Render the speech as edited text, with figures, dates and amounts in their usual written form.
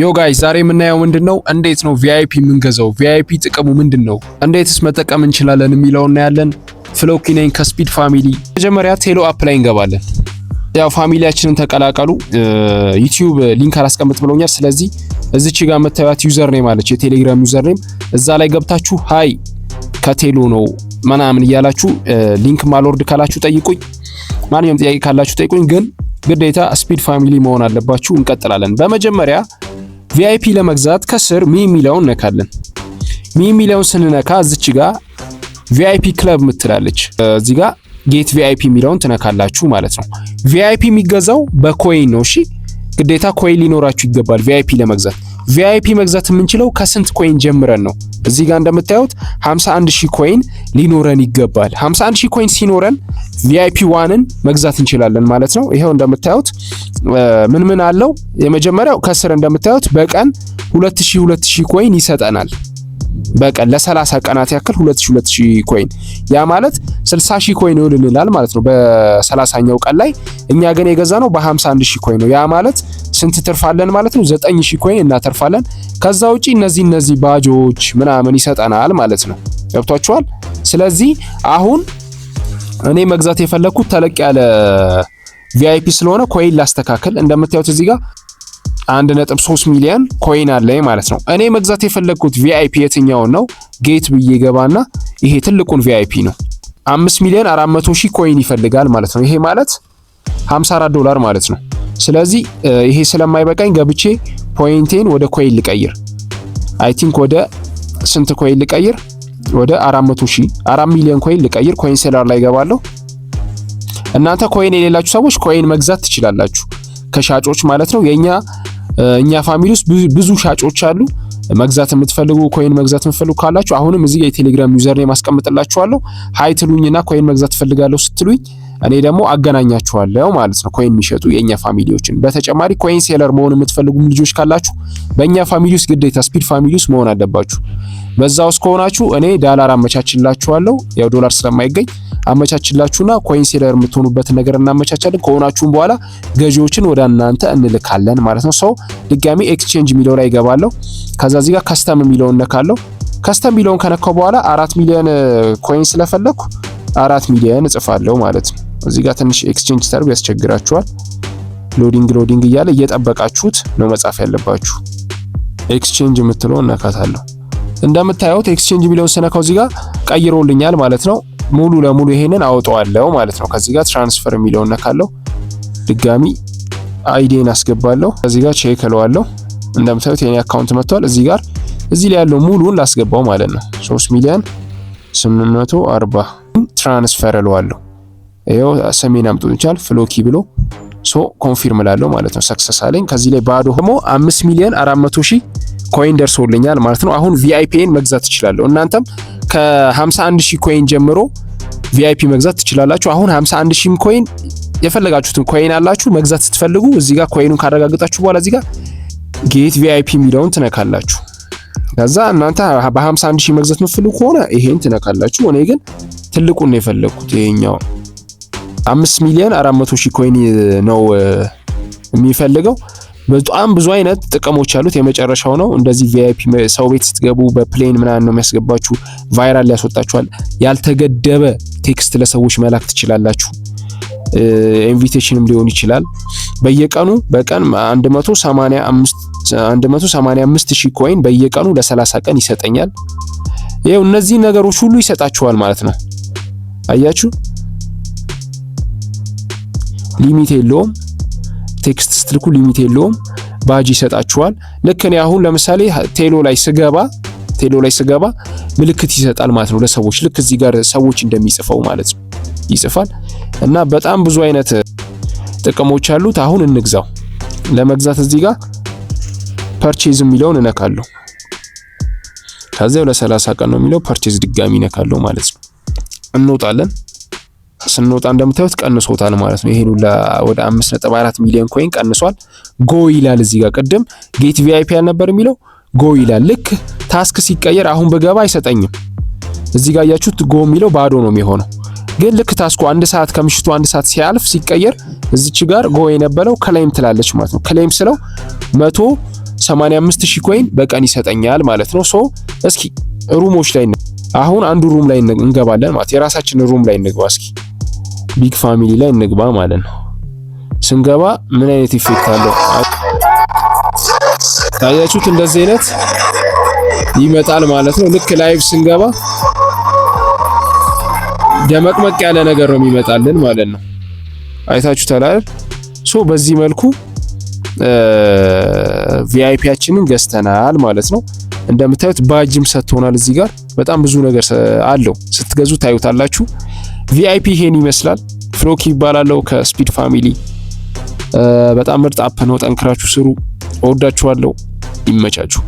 Yo guys፣ ዛሬ የምናየው ምንድን ነው? እንዴት ነው VIP የምንገዛው? VIP ጥቅሙ ምንድን ነው? እንዴትስ መጠቀም እንችላለን የሚለው እናያለን። ፍሎኪ ነኝ ከ Speed Family። መጀመሪያ ቴሎ app ላይ እንገባለን። ያው family ያችንን ተቀላቀሉ። YouTube link አላስቀምጥ ብሎኛል። ስለዚህ እዚች ጋር የምታዩት username አለች፣ የቴሌግራም username። እዛ ላይ ገብታችሁ "Hi፣ ከቴሎ ነው" ምናምን እያላችሁ link ማልወርድ ካላችሁ ጠይቁኝ። ማንኛውም ጥያቄ ካላችሁ ጠይቁኝ። ግን ግዴታ Speed Family መሆን አለባችሁ። እንቀጥላለን። በመጀመሪያ VIP ለመግዛት ከስር me የሚለውን እነካለን። Me የሚለውን ስንነካ እዚች ጋር VIP club ምትላለች። እዚህ ጋር get VIP የሚለውን ትነካላችሁ ማለት ነው። VIP የሚገዛው በ coin ነው። እሺ፣ ግዴታ coin ሊኖራችሁ ይገባል VIP ለመግዛት። VIP መግዛት የምንችለው ከስንት coin ጀምረን ነው? እዚህ ጋር እንደምታዩት 51 ሺህ coin ሊኖረን ይገባል። 51 ሺህ coin ሲኖረን VIP 1ን መግዛት እንችላለን ማለት ነው። ይሄው እንደምታዩት ምን ምን አለው? የመጀመሪያው ከስር እንደምታዩት በቀን 2000 2000 coin ይሰጠናል። በቀን ለ30 ቀናት ያክል 2000 2000 coin፣ ያ ማለት 60 ሺህ coin ይውልልናል ማለት ነው በ30ኛው ቀን ላይ። እኛ ግን የገዛነው በ51 ሺህ coin ነው። ያ ማለት ስንት ትርፋለን ማለት ነው? 9 ሺህ coin እናተርፋለን። ከዛ ውጪ እነዚህ ባጆች ምናምን ይሰጠናል ማለት ነው። ገብቷችኋል? ስለዚህ አሁን እኔ መግዛት የፈለኩት ተለቅ ያለ VIP ስለሆነ coin ላስተካክል። እንደምታዩት እዚህ ጋር 1.3 ሚሊዮን coin አለኝ ማለት ነው። እኔ መግዛት የፈለግኩት VIP የትኛውን ነው? Get ብዬ ገባና ይሄ ትልቁን VIP ነው። 5 ሚሊዮን 400 ሺህ coin ይፈልጋል ማለት ነው። ይሄ ማለት 54 ዶላር ማለት ነው። ስለዚህ ይሄ ስለማይበቃኝ ገብቼ point ኤን ወደ coin ልቀይር። I think ወደ ስንት coin ልቀይር? ወደ 400 ሺህ፣ 4 ሚሊዮን coin ልቀይር። Coin seller ላይ ገባለሁ። እናንተ coin የሌላችሁ ሰዎች coin መግዛት ትችላላችሁ ከሻጮች ማለት ነው። የኛ እኛ family ውስጥ ብዙ ሻጮች አሉ። መግዛት የምትፈልጉ፣ coin መግዛት የምትፈልጉ ካላችሁ አሁንም እዚህ የቴሌግራም username አስቀምጥላችኋለሁ። "Hi" ትሉኝና "coin መግዛት ፈልጋለሁ" ስትሉኝ እኔ ደግሞ አገናኛችኋለሁ ማለት ነው፣ coin የሚሸጡ የኛ family ዎችን። በተጨማሪ coin seller መሆን የምትፈልጉ ልጆች ካላችሁ በእኛ family ውስጥ ግዴታ Speed Family ውስጥ መሆን አለባችሁ። በዛ ውስጥ ከሆናችሁ እኔ ዳላር አመቻችላችኋለሁ። ያው ዶላር ስለማይገኝ አመቻችላችሁና coin seller የምትሆኑበትን ነገር እናመቻቻለን። ከሆናችሁም በኋላ ገዢዎችን ወደ እናንተ እንልካለን ማለት ነው። So ድጋሚ exchange የሚለው ላይ ይገባለሁ። ከዛ እዚህ ጋር custom የሚለውን ነካለሁ። Custom የሚለውን ከነካው በኋላ 4 ሚሊዮን coin ስለፈለኩ 4 ሚሊዮን እጽፋለሁ ማለት ነው። እዚህ ጋር ትንሽ exchange ታርጉ ያስቸግራችኋል። Loading loading እያለ እየጠበቃችሁት ነው መጻፍ ያለባችሁ። Exchange የምትለውን እነካታለሁ። እንደምታዩት exchange የሚለውን ስነካው እዚህ ጋር ቀይሮልኛል ማለት ነው። ሙሉ ለሙሉ ይሄንን አውጠዋለሁ ማለት ነው። ከዚህ ጋር transfer የሚለውን ነካለሁ። ድጋሚ ID ን አስገባለሁ። ከዚህ ጋር check እለዋለሁ። እንደምታዩት የኔ account መጥቷል። እዚህ ጋር እዚህ ላይ ያለው ሙሉን ላስገባው ማለት ነው። 3 ሚሊዮን 840 transfer እለዋለሁ። ይኸው ስሜን አምጥቶልኛል ፍሎኪ ብሎ። So confirm እላለሁ ማለት ነው። Success አለኝ። ከዚህ ላይ ባዶ ሆኖ 5 ሚሊዮን 400 ሺህ coin ደርሶልኛል ማለት ነው። አሁን VIP ን መግዛት እችላለሁ። እናንተም ከ51 ሺህ coin ጀምሮ VIP መግዛት ትችላላችሁ። አሁን 51 ሺህ coin፣ የፈለጋችሁትን coin አላችሁ፣ መግዛት ስትፈልጉ እዚህ ጋር coin ኑን ካረጋገጣችሁ በኋላ እዚህ ጋር get VIP የሚለውን ትነካላችሁ። ከዛ እናንተ በ51 ሺህ መግዛት የምትፈልጉ ከሆነ ይሄን ትነካላችሁ። እኔ ግን ትልቁን ነው የፈለግኩት። ይሄኛው 5 ሚሊዮን 400 ሺህ coin ነው የሚፈልገው። በጣም ብዙ አይነት ጥቅሞች አሉት። የመጨረሻው ነው። እንደዚህ VIP ሰው ቤት ስትገቡ በ plane ምናምን ነው የሚያስገባችሁ። Viral ያስወጣችኋል። ያልተገደበ text ለሰዎች መላክ ትችላላችሁ። Invitation ም ሊሆን ይችላል። በየቀኑ በቀን 185 ሺህ coin በየቀኑ ለ30 ቀን ይሰጠኛል። ይኸው እነዚህ ነገሮች ሁሉ ይሰጣችኋል ማለት ነው። አያችሁ፣ limit የለውም። Text ስትልኩ limit የለውም። ባጅ ይሰጣችኋል። ልክ እኔ አሁን ለምሳሌ ቴሎ ላይ ስገባ ምልክት ይሰጣል ማለት ነው ለሰዎች፣ ልክ እዚህ ጋር ሰዎች እንደሚጽፈው ማለት ነው ይጽፋል። እና በጣም ብዙ አይነት ጥቅሞች አሉት። አሁን እንግዛው። ለመግዛት እዚህ ጋር purchase የሚለውን እነካለሁ። ከዚያው ለ30 ቀን ነው የሚለው፣ purchase ድጋሚ እነካለሁ ማለት ነው። እንወጣለን። ስንወጣ እንደምታዩት ቀንሶታል ማለት ነው። ይሄን ሁላ ወደ 5.4 ሚሊዮን coin ቀንሷል። Go ይላል እዚህ ጋር። ቅድም get VIP አልነበር የሚለው? Go ይላል። ልክ task ሲቀየር አሁን በገባ አይሰጠኝም። እዚህ ጋር ያያችሁት go የሚለው ባዶ ነው የሚሆነው። ግን ልክ task ኩ 1 ሰዓት፣ ከምሽቱ 1 ሰዓት ሲያልፍ ሲቀየር እዚች ጋር go የነበረው claim ትላለች ማለት ነው። Claim ስለው መቶ 85,000 coin በቀን ይሰጠኛል ማለት ነው። So እስኪ room ኦች ላይ አሁን አንዱ room ላይ እንገባለን ማለት የራሳችን room ላይ እንግባ። እስኪ big family ላይ እንግባ ማለት ነው። ስንገባ ምን አይነት effect አለው? ታያችሁት? እንደዚህ አይነት ይመጣል ማለት ነው። ልክ live ስንገባ ደመቅመቅ ያለ ነገር ነው የሚመጣልን ማለት ነው። አይታችሁታል አይደል? So በዚህ መልኩ VIP ያችንን ገዝተናል ማለት ነው። እንደምታዩት ባጅም ሰጥቶናል። እዚህ ጋር በጣም ብዙ ነገር አለው። ስትገዙ ታዩታላችሁ። VIP ይሄን ይመስላል። ፍሎኪ ይባላለው ከ Speed Family። በጣም ምርጥ app ነው። ጠንክራችሁ ስሩ። እወዳችኋለሁ። ይመቻችሁ።